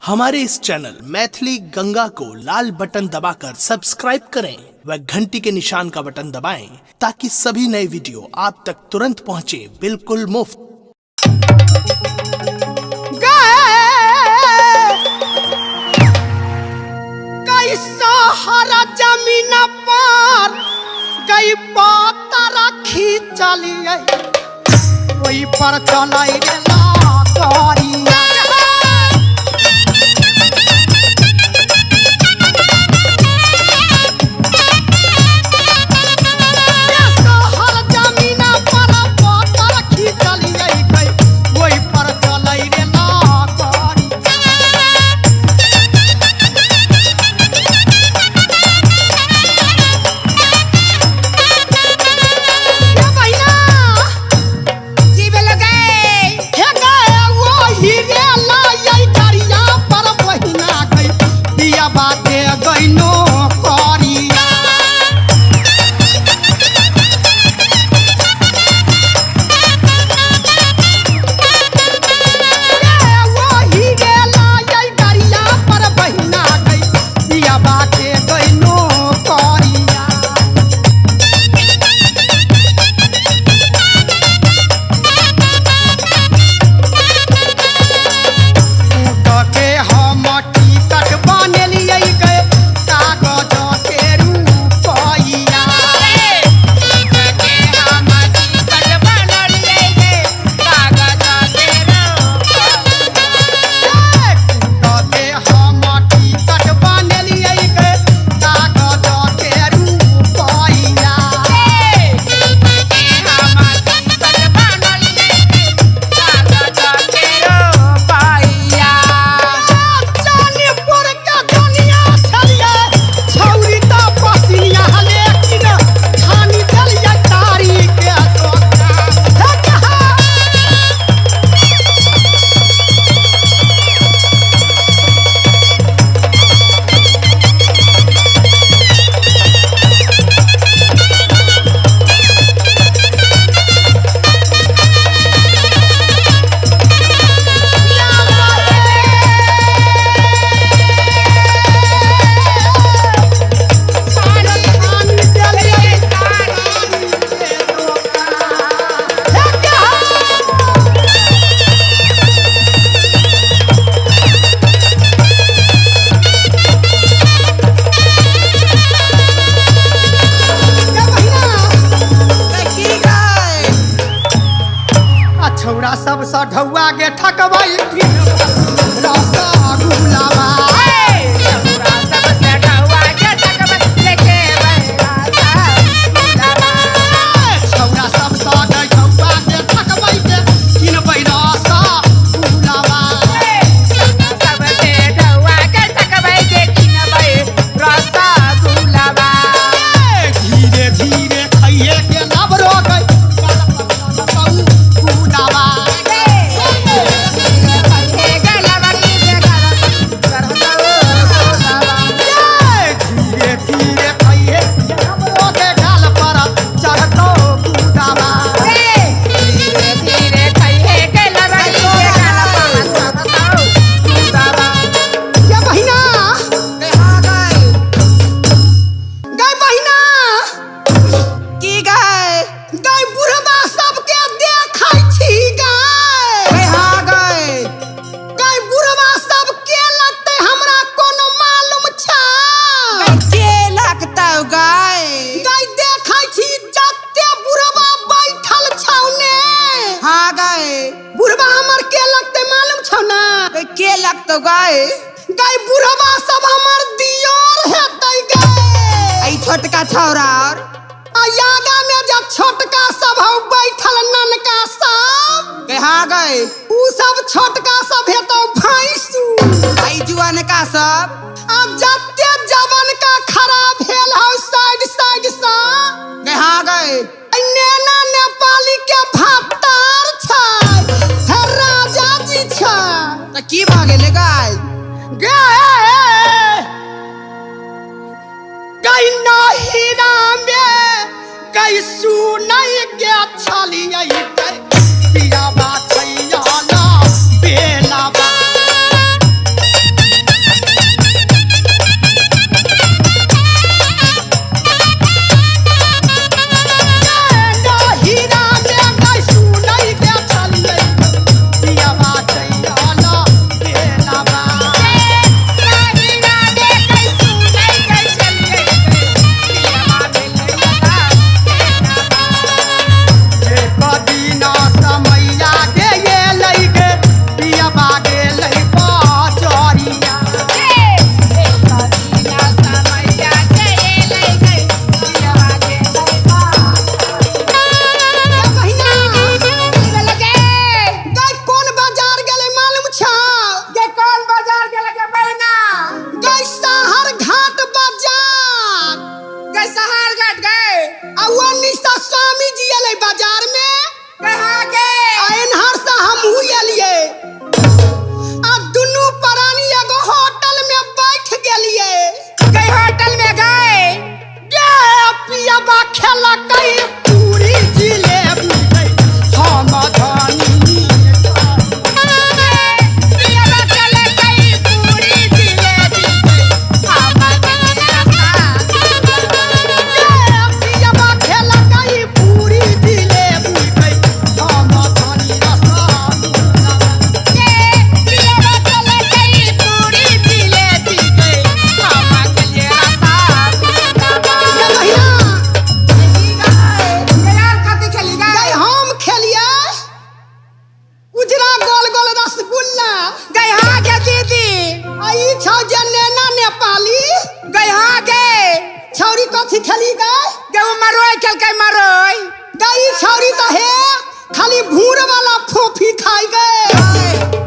हमारे इस चैनल मैथिली गंगा को लाल बटन दबाकर सब्सक्राइब करें व घंटी के निशान का बटन दबाएं ताकि सभी नए वीडियो आप तक तुरंत पहुंचे बिल्कुल मुफ्त। हरा जमीन पर गई पाता खींचलिए ओई पर चलाई रे लाकड़िया। हर जमीन पर पाता खींचलिए गई ओई पर चलाई रे लाकड़िया। ए बहिना की भेलो गै? हे गए वो हीरे लाई करिया पर बहिना गई दिया बाटे गइनो करिया। ए वो हीरे लाई करिया पर बहिना गई दिया बाटे गइनो करिया। के हम टिकट बनेलियै गे कागज के रुपैया। के हम टिकट बनलियै गे, कागज के रुपैया। के हम टिकट बनेलियै गे कागज के रुपैया। के हम टिकट बनलियै गे, कागज के रुपैया। चानीपुर के दुनिया छलियै छौरी त पसिनिया लेकिन खानी देलियै तारी के धोखा। हे कहा खानी देलियै तारी के धोखा। हे कहा ए बहिना की गै? आ छौड़ा सब सँ ढौआ गे ठकबै रसगुल्लाबा। छौरा सब से ढौआ के ठकबै, लेके रसगुल्लाबा। छौड़ा सब सँ गे ढौआ गे ठकबै गे किनबै रसगुल्लाबा। सब से ढौआ के ठकबै के किनबै रसगुल्लाबा। धीरे धीरे खैहे के लबरो गै गुलाबा। धीरे धीरे खैहे के लबरो गे गाल पर चढ़तौ गुलाबा। ये बहिना गै बहिना गै बुढ़बा सबके देखै छी गै। गै बुढ़बा सब के लगतै हमरा कोनो मालूम छै? गै देखै छी जते बुढ़बा बैठल छौ ने, बुढ़बा हमर के लगतै मालूम छौ ने? के लगतौ गै? गै बुढ़बा सब हमर दियोर हेतै गै। आई छोटका छौरा और आ आगा में जे छोटका सब हौ बैठल ननका सब, गै हाँ गै, उ सब छोटका सब हेतौ भैंसू। आई जुआनका सब आ जते जवनका खड़ा भेल हौ साइड साइड सँ, गै हाँ गै, नेना नेपाली के भातार छै, हे राजा जी छै। तऽ की भऽ गेलै गै? गे गै नहिरा मे गै सुनै गे छलियै गै पियाबा छैया ना बेलाबा। छौरी कथी खेली गए? गे उ मरोय खेलकै मरोय। गई छौरी त हे खाली भूर वाला फोफी खाई गए।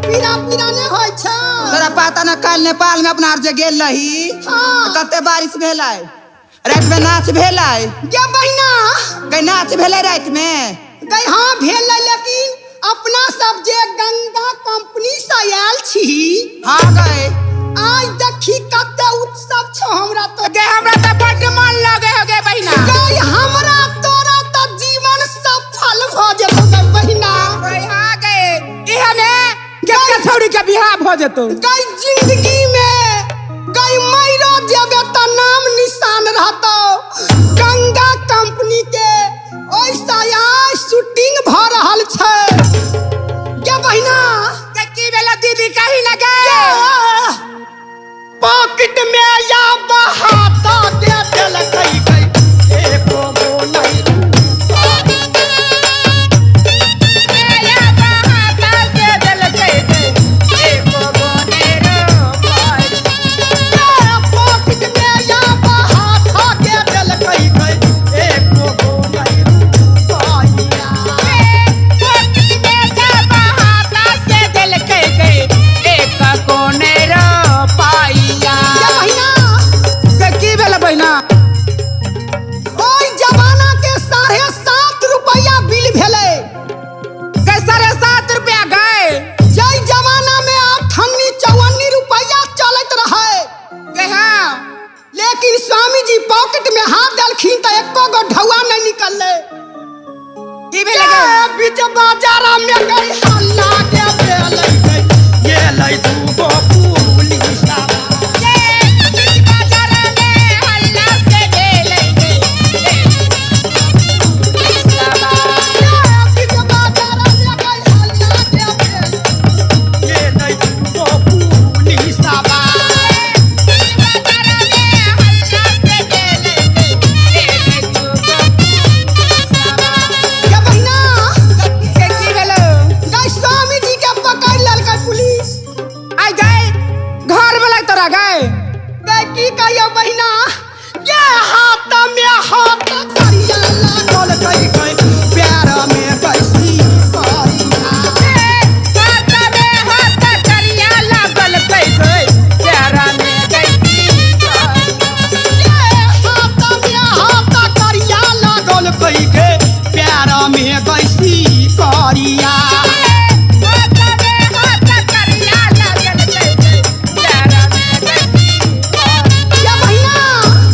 पीरा पीरा नहीं होय छौ। तोरा पता न कल नेपाल में अपना आर जे गेल रही हाँ। कते बारिश भेलै, राति में नाच भेलै। गे बहिना गई नाच भेलै राति में? गई हाँ भेलै, लेकिन अपना सब जे गंगा कंपनी से आयल छी। हाँ गई। आज देखी कते उत्सव छौ हमरा तो। गे हमरा त बड्ड मन लगे हो गे बहिना। गई हमरा तोरा त जीवन सफल भ जेतौ गई बहिना। गई हाँ गे इहे में केतना छौरी के बियाह भ जेतौ। गई जिंदगी में गई मैरो जेबे त नाम निशान रहतौ। गंगा कंपनी के ओइसा आइ शूटिंग भ रहल छै। गे बहिना गे की भेलै दीदी कही न गे? पॉकेट में या बहाता दे देलकै गई एको गो नहीं। या बहाता से देलकै गे एको गो नै रोपाय। पॉकेट में या बहाता दे देलकै गई एको गो नहीं रुपैया। पॉकेट में जा बहाता से देलकै गे एक को नै रोपाइया। गे बहिना गे की भेलै बहिना? ओहि जमाना के 7.5 रुपैया बिल भेलै। गे 7.5 रुपया गए? जै जमाना में 58 54 रुपैया चलैत रहे। गे हाँ। लेकिन स्वामी जी पॉकेट में हाथ देलखिन त एको गो ढौआ नहीं निकललै। की भेलै गे? बीच बाजार में गई हल्ला के भेलै गई ये लै दू गो पुलिस। गे बीच बाजार में हल्ला से भेलै गे पुलिसवा। बीच बाजार में गई हल्ला के भेलै ये लै दू गो पुलिस। बीच बाजार में हल्ला से भेलै गे ए दू गो पुलिसवा। गे बहिना गे की भेलै? गई स्वामी जी के पकड़ लेलकै पुलिस। आइ गए घर वाला तोरा गए? गई की कहियो बहिना, ये हाथ में हाथ करिया लागल गई गई प्यार में कैसी करिया। हाथ में हाथ करिया लागल गई गई प्यारा में गई। ये हाथ में हाथ करिया लागल गई गई प्यार में कैसी करिया। हाथ में हाथ करिया लागल गई गई प्यारा में गई। ये बहिना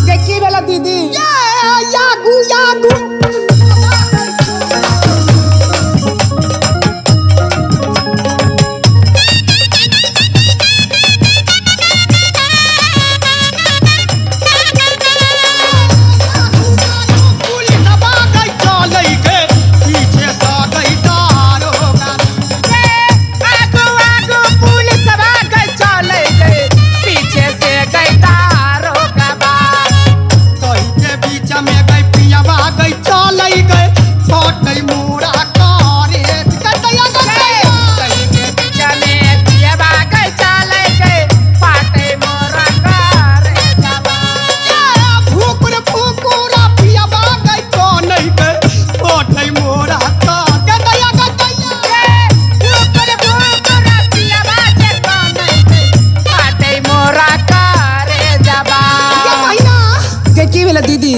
गे की भेलै दीदी? ये यागू यागू पुलिस गई चलै के पीछे सा गई दारोगा। आगू आगू पुलिस गई चले गई पीछे से गई दारोगा। कही के बीच में गई पियावा गई चलै गई फटै मोरा करे गतैया गतैया। कहीं के बीच में पियबा गई चले गई पाटे मोरा करे जाबा। ये भूकुर भूकुरा पियावा गई कनै गई फटै मोरा कर गतैया गतैया। भूकुर भूकुर पियबा जे कनै गई पाटे मोरा करे जाबा। गे बहिना गे की भेलै दीदी?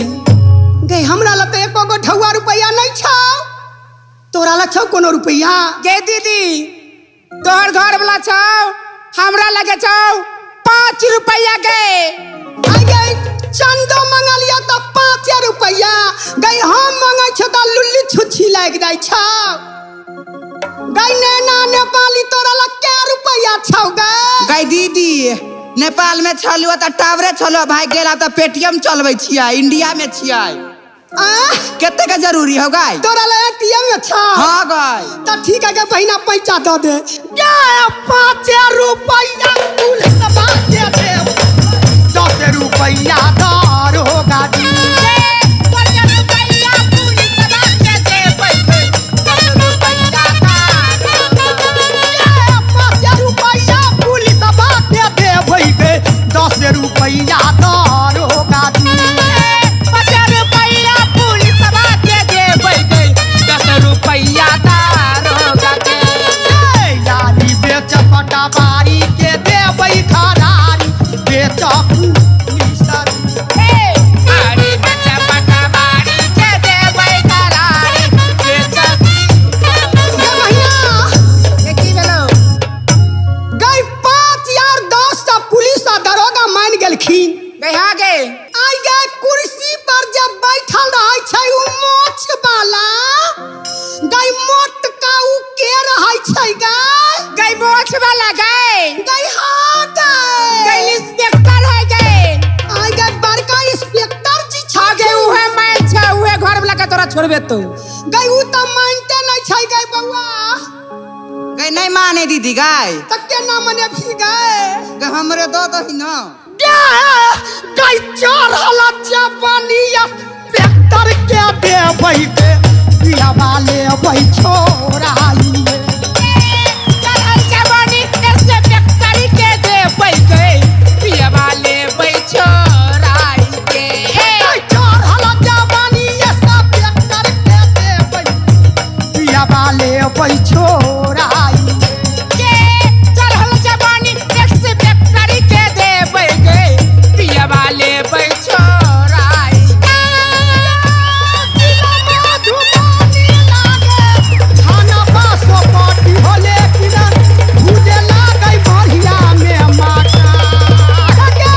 गई हमरा लग त एको गो ढौआ रुपैया नहीं छौ, तोरा लग छौ कोनो रुपैया? गे दीदी तोहर घर वाला छौ, हमरा लगे छौ 5 रुपैया गे। आई गई चंदो मंगलिया त 5 रुपैया गई, हम मंगै छौ त लुल्ली छुच्छी लागि जाइ छौ। गई नैना नेपाली तोरा लग के रुपैया छौ गई? गई दीदी नेपाल में छलुआ त टावरे छलुआ भाई गेला त पेटीएम चलबै छियै, इंडिया में छियै। कते के जरूरी हो गई? तोरा लग एटीएम में छौ? हाँ गई। त ठीक है गे बहिना पैसा दऽ दे। गे 5 रुपैया कुल दबा के दे, 10 रुपैया दारोगा जी। 5 रुपैया पुलिस के देबै 10 रुपैया दारोगा। ये 5 रुपैया पुलिस के देबै गे 10 रुपैया दारोगा जी। बेचा पुलिस। अरे बच्चा पटवारी के देबै करारी बेचा। गे बहिना। ये की भेलौ? गई 5 यार 10 टा पुलिस आ दरोगा मान गेलखिन। गई हाँ गे। आई गए कुर्सी पर जब बैठल रहे छै उ मोछ वाला, गई मोटका उ के रहे छै गई? गई मोछ वाला गई। गई हाँ गई। गई इंस्पेक्टर है गई। आई गई बड़का इंस्पेक्टर जी छै। हाँ गे, उहे मान छै, उहे घर वाला के तोरा छोड़बे तो। गई उ त मानते नहीं छै गई बउआ। गई नहीं माने दीदी गाय। त केना मने भी गए? गई हमरे दो दही न। गई चढ़ल जवानी इंस्पेक्टर के देबै के पियावा लेबै छोड़ाई। चढ़ल जवानी इंस्पेक्टर के देबै गई, पियवा लेबै छोड़ाई के। गई चढ़ल जवानी इंस्पेक्टर के देबै पियावा लेबै छोड़ाई। के चढ़ल जवानी इंस्पेक्टर के देबै गई, पियवा लेबै छोड़ाई। मधुबनी लागे थाना बासो पाटी होले किरण भूजे लागै बढ़िया में माता गे।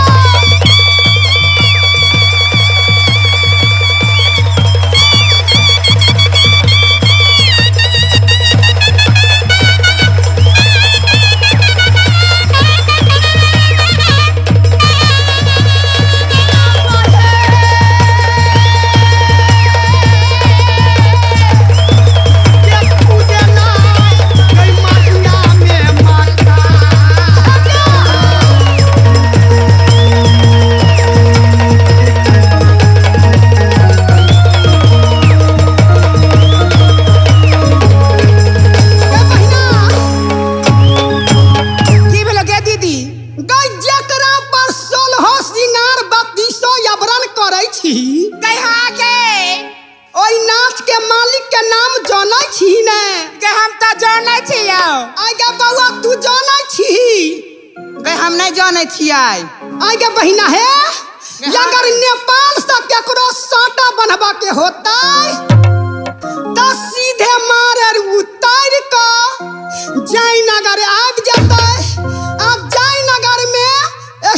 की भेलो गे दीदी? पर 16 सिंगार 32 अबरन करै छी। गई हाँ गे। ओहि नाच के मालिक के नाम जानै छी ने? गे हम तऽ जानै छियौ। आइ गे बौआ, तू जानै छी? गई हम नहीं जाने छियै। आइ गे बहिना हे, अगर नेपाल से केकरो साटा बनवा के होतै त सीधे मारे उतार क जयनगर आबि जेतै आ जयनगर में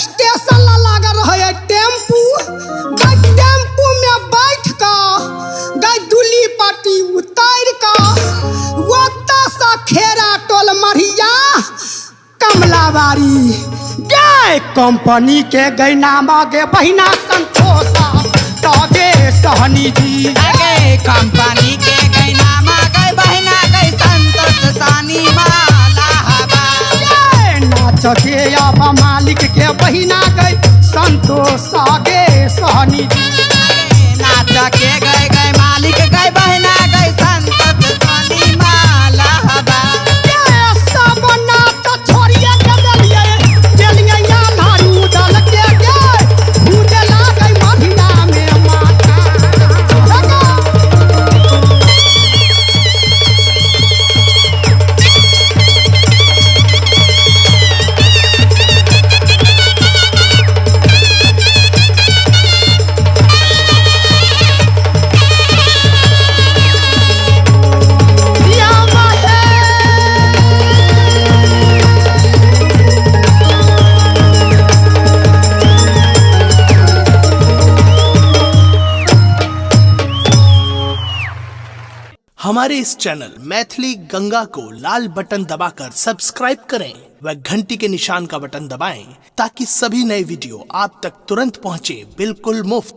स्टेशन ला लागल रहै टेम्पू, गई टेम्पू में बैठ क गई दुली पट्टी उतार क ओतऽ से खेरा टोल मढ़िया कमलाबाड़ी गए कंपनी के गई नाम गे बहिना संतोष तगे सहनी जी। गे कंपनी के गई नामा गई बहना गई संतोष सानी माला हवा। गे नाच के अब मालिक के बहिना गई संतोष गे सहनी जी। गे नाच के गई गई मालिक गई बहना गई संतोष सानी माला हवा। गे सब नाच छोड़िए के देलिए देलिए आन्हर उदल के गे भूजे लागै मधिया में माता गे। हमारे इस चैनल मैथिली गंगा को लाल बटन दबाकर सब्सक्राइब करें व घंटी के निशान का बटन दबाएं ताकि सभी नए वीडियो आप तक तुरंत पहुंचे बिल्कुल मुफ्त।